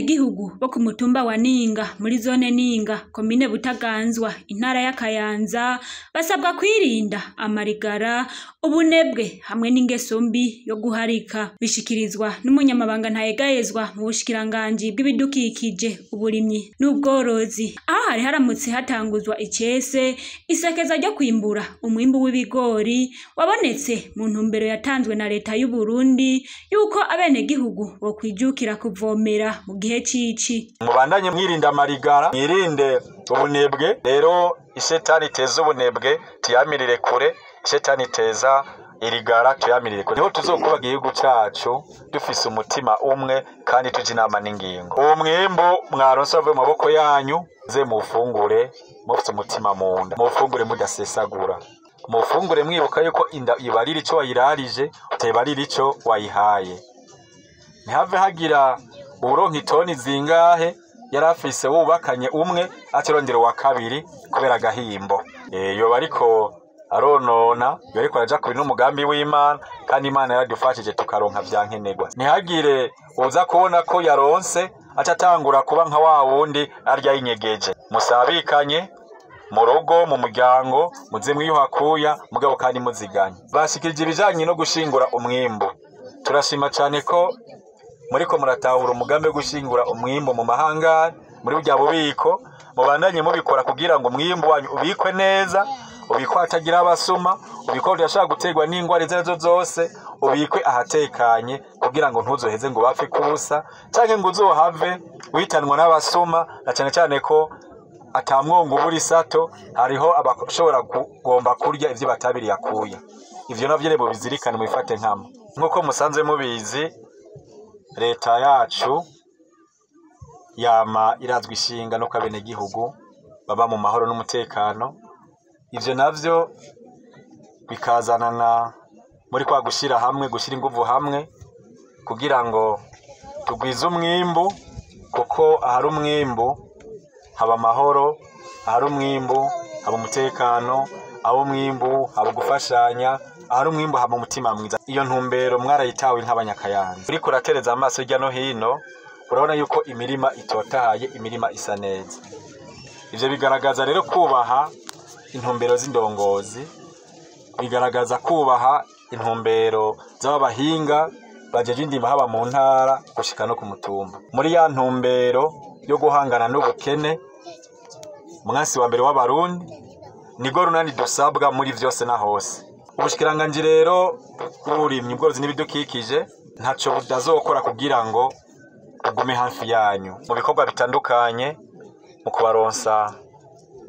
Abenegihugu bo ku mutumba wa Ninga muri zone Ninga, komine Butaganzwa, intara ya Kayanza, basabwa kwirinda amarigara, ubunebwe hamwe n'ingeso mbi yo guharika. Bishikirizwa n'umunyamabanga ntayegayezwa mu bushikiranganji bw'ibidukikije, uburimyi n'ubworozi, aho hari haramutse hatanguzwa icese isekeza ryo kwimbura umwimbu w'ibigori wabonetse mu ntumbero yatanzwe na leta y'u Burundi yuko abenegihugu bokwijukira kuvomera mu gihe c'ici. Mubandanye mwirinda amarigara, mwirinde ubunebwe. Rero ishetani iteza ubunebwe tuyamirire kure, ishetani iteza irigara tuyamirire kure. Niho tuzokuba igihugu cacu dufise umutima umwe kandi tuja inama n'ingingo. Uwo mwimbu mwaronse wavuye mu maboko yanyu, ze muwufungure mufise umutima munda, muwufungure mudasesagura, mufungure mwibuka yuko inda ibarira ico wayirarije, utayibarira ico wayihaye. Ntihave hagira uwuronka itoni zingahe yari afise wubakanye umwe atirondera uwa kabiri kubera agahimbo. Yoba ariko aronona, yoba ariko araja kure n'umugambi w'Imana, kandi Imana yaradufashije tukaronka vya nkenerwa. Ntihagire uza kubona ko yaronse aca atangura kuba nka wa wundi arya yinyegeje. Musabikanye mu rugo, mu muryango, muze mwiyuhakuya, mugabo kandi muziganye. Bashikirije ibijanye no gushingura umwimbu. Turashima cane ko muriko muratahura umugambi wo gushingura umwimbu mu mahangari, muri burya bubiko, mubandanye mubikora kugira ngo umwimbu wanyu ubikwe neza, ubikwe hatagira abasuma, ubikwe udashobora guterwa n'ingwara izo arizo zose, ubikwe ahatekanye kugira ngo ntuzoheze ngo bapfe kubusa, canke ngo uzohave witanwa n'abasuma, na cane cane ko atamwongo ubura isato, hariho abashobora kugomba kurya ivyo batabiriye akuya. Ivyo navyo rero mubizirikane, mubifate nkama. Nk'uko musanzwe mubizi, leta yacu yama irazwa ishinga nuko abenegihugu baba mu mahoro n'umutekano. Ivyo navyo bikazanana muri kwa gushira hamwe, gushira inguvu hamwe kugira ngo tugwize umwimbu, kuko ahari umwimbu haba amahoro, ahari umwimbu haba umutekano, ahari umwimbu haba gufashanya, ahari umwimbu haba umutima mwiza. Iyo ntumbero mwarayitawe nk'abanyakayanza. Uriko uratereza amaso hirya no hino, urabona yuko imirima itotahaye, imirima isa neza. Ivyo bigaragaza rero kubaha intumbero z'indongozi, bigaragaza kubaha intumbero z'abahinga bajeje indimo haba mu ntara gushika no ku mutumba. Muri ya ntumbero yo guhangana n'ubukene, umwansi wa mbere w'abarundi, nirwo runani dusabwa muri vyose na hose. Ubushikiranganji rero bw'uburimyi, ubworozi n'ibidukikije ntaco budazokora kugira ngo bugume hafi yanyu mu bikorwa bitandukanye, mu kubaronsa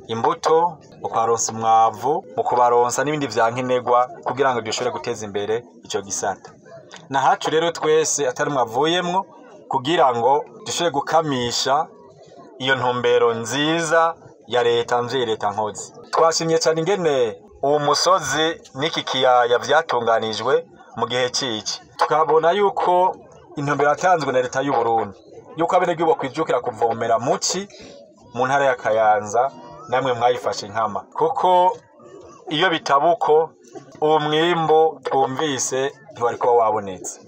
imbuto, mu kubaronsa umwavu, mu kubaronsa n'ibindi vya nkenerwa kugira ngo dushobore guteza imbere ico gisata. Nahacu rero twese atari mwavuyemwo kugira ngo dushobore gukamisha iyo ntumbero nziza ya leta mvyeyi, leta nkozi. Twashimye cane ingene uwo musozi n'iki kiyaya vyatunganijwe mu gihe c'ici. Tukabona yuko intumbero yatanzwe na leta y'u Burundi yuko abenegihugu bokwijukira kuvomera muci mu ntara ya Kayanza, namwe mwayifashe nkama, kuko iyo bitabuko uwo mwimbu twumvise ntiwari kuba wabonetse.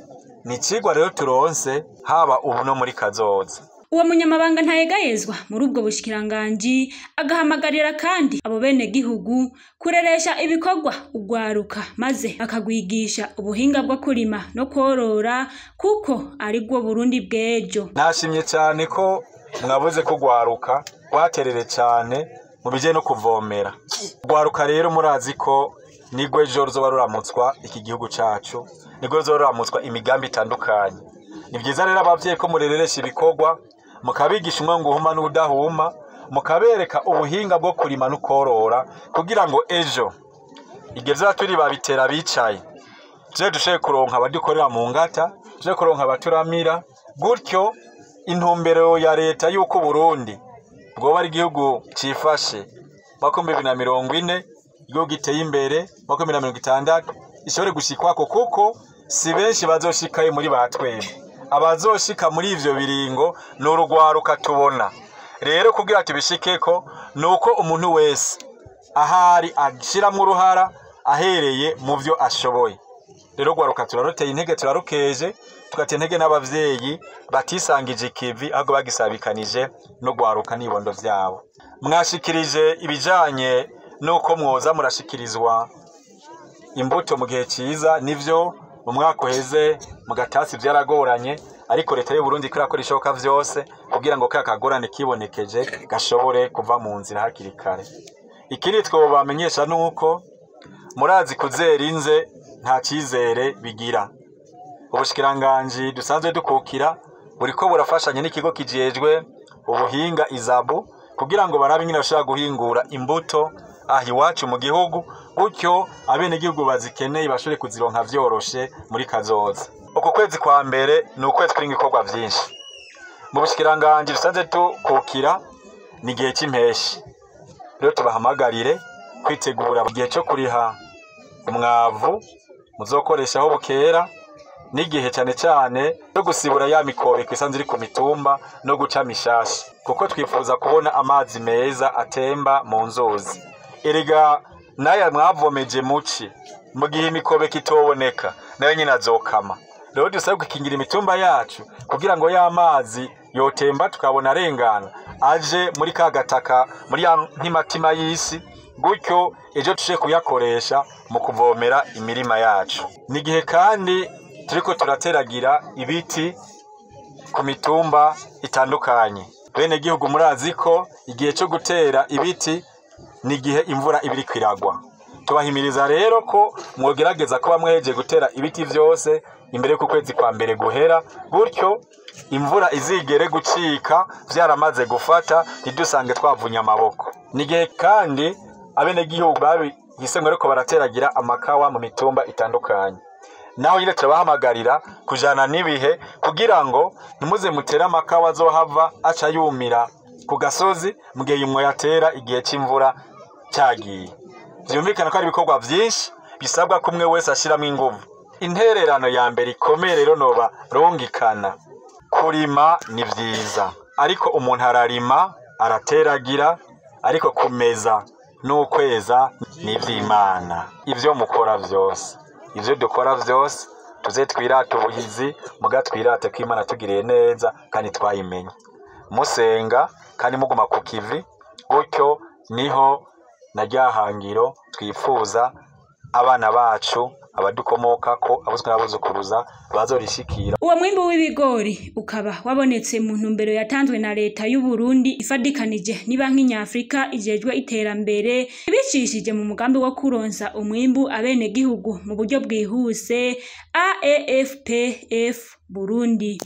Ni icigwa rero turonse haba ubu no muri kazoza. Uwo munyamabanga ntayegayezwa muri ubwo bushikiranganji agahamagarira kandi abo benegihugu kureresha ibikorwa ugwaruka, maze akagwigisha ubuhinga bwo kurima no kworora, kuko aribwo Burundi bw'ejo. Nashimye cyane ko mwabuze ko ugwaruka rwaterere cyane mu bijanye no kuvomera. Ugwaruka rero murazi ko nirwo ejo ruzoba ruramutswa iki gihugu cacu, nirwo ruzoba ruramutswa imigambi itandukanye. Ni vyiza rero abavyeyi ko murereresha ibikorwa, mukabigisha umwe ngo uhuma n'udahuma, mukabereka ubuhinga bwo kurima no korora, kugira ngo ejo igihe vyoba turi babitera bicaye, tuze dushobore kuronka abadukorera mu ngata, tuze kuronka abaturamira. Gutyo intumbero ya leta yuko Burundi bwoba ari igihugu cifashe mwaka 2040, igihugu giteye imbere mwaka 2060, ishobore gushikwako, kuko si benshi bazoshikayo muri ba twebwe. Abazoshika muri ivyo biringo ni urugwaruka tubona. Rero kugira tubishikeko nuko umuntu wese ahari ashiramwo uruhara ahereye mu vyo ashoboye. Rero gwaruka turaruteye intege, turarukeje, tugatera intege n'abavyeyi batisangije ikivi ahubwo bagisabikanije no gwaruka n'ibondo vyabo. Mwashikirije ibijanye nuko mwoza murashikirizwa imbuto mu gihe ciza. Nivyo, mu mwaka uheze mu gatasi vyaragoranye, ariko leta y'u Burundi iriko irakora ishoboka vyose kugira ngo ka kagorane kibonekeje gashobore kuva mu nzira hakiri kare. Ikindi twobamenyesha nuko murazi kuzera inze nta cizere bigira. Ubushikiranganji dusanzwe dukukira buriko burafashanya n'ikigo kijejwe ubuhinga izabu kugira ngo barabe ingene bashobora guhingura imbuto aha iwacu mu gihugu, gutyo abenegihugu bazikeneye bashobore kuzironka vyoroshe muri kazoza. Uku kwezi kwa mbere ni ukwezi kurimwo ibikorwa vyinshi. Mu bushikiranganji dusanzwe dukukira ni igihe c'impeshi, rero tubahamagarire kwitegura igihe co kuriha umwavu muzokoresha aho bukera, n'igihe cane cane yo gusibura ya mikobeko isanzwe iri ku mitumba no guca mishasha, kuko twifuza kubona amazi meza atemba mu nzuzi. Erega n'aya mwavomeje muci, mu gihe imikobeko itoboneka nayo nyene azokama. Rero dusabwe gukingira imitumba yacu kugira ngo ya mazi yotemba tukabona arengana aje muri ka gataka, muri ya ntimatima y'isi, gutyo ejo tuje kuyakoresha mu kuvomera imirima yacu. Ni igihe kandi turiko turateragira ibiti ku mitumba itandukanye. Bene gihugu murazi ko igihe cyo gutera ibiti ni igihe imvura iba iriko iragwa. Tubahimiriza rero ko mwogerageza kuba mweje gutera ibiti vyose imbere y'uko ukwezi kwa mbere guhera, gutyo imvura izigere gucika vyaramaze gufata, ntidusange twavunye amaboko. Ni igihe kandi abenegihugu babihisemwo ariko barateragira amakawa mu mitumba itandukanye. Naho nyine turabahamagarira kujana n'ibihe kugira ngo ntimuze mutere amakawa azohava aca yumira ku gasozi mu gihe yumwo yatera igihe c'imvura cyagiye. Vyumvikana ko ari ibikorwa vyinshi bisabwa ko umwe wese ashiramwo inguvu. Intererano ya mbere ikomeye rero noba rungikana, kurima ni vyiza, ariko umuntu ararima arateragira, ariko kumeza n'ukweza ni ivy'Imana. Ivyo mukora vyose, ivyo dukora vyose, tuze twirate ubuhizi, muga twirate ko Imana tugiriye neza kandi twayimenye. Musenga kandi muguma ku kivi, gutyo niho na rya hangiro twifuza abana bacu, abadukomokako, abuzukuru n'abuzukuruza bazorishikira. Uwo mwimbu w'ibigori ukaba wabonetse mu ntumbero yatanzwe na leta y'u Burundi ifadikanije n'ibanki nyafrika ijejwe iterambere, ibicishije mu mugambi wo kuronsa umwimbu abenegihugu mu buryo bwihuse AEFPF Burundi.